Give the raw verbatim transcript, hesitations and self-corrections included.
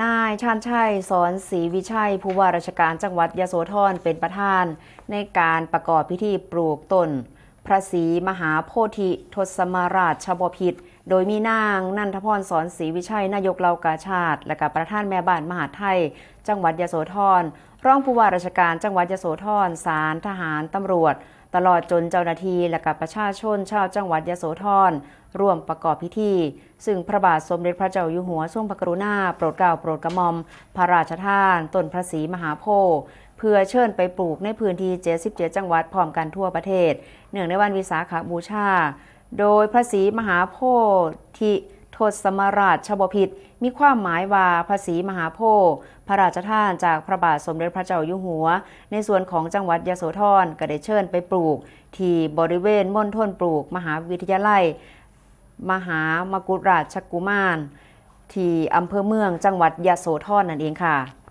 นายชาญชัย สอนศรีวิชัย ผู้ว่าราชการจังหวัดยโสธร เป็นประธานในการประกอบพิธีปลูกต้นพระศรีมหาโพธิทศมราชบพิตร โดยมีนางนันทพร สอนศรีวิชัย นายกเหล่ากาชาด และก็ประธานแม่บ้านมหาดไทย จังหวัดยโสธร รองผู้ว่าราชการจังหวัดยโสธร ศาล ทหาร ตำรวจ ตลอดจนเจ้าหน้าที่และก็ประชาชนชาวจังหวัดยโสธร ร่วมประกอบพิธี ซึ่งพระบาทสมเด็จพระเจ้าอยู่หัวทรงพระกรุณาโปรดเกล้าโปรดกระหม่อมพระราชทานต้นพระศรีมหาโพธิ์ เพื่อเชิญไปปลูกในพื้นที่ เจ็ดสิบเจ็ด จังหวัดพร้อมกันทั่วประเทศ เนื่องในวันวิสาขบูชา โดยพระศรีมหาโพธิทศมราชบพิตร มีความหมายว่าพระศรีมหาโพธิ์พระราชทานจากพระบาทสมเด็จพระเจ้าอยู่หัว ในส่วนของจังหวัดยโสธร ก็ได้เชิญไปปลูกที่บริเวณมณฑลปลูกมหาวิทยาลัย มหามกุฏราชกุมาร ที่อำเภอเมืองจังหวัดยโสธรนั่นเองค่ะ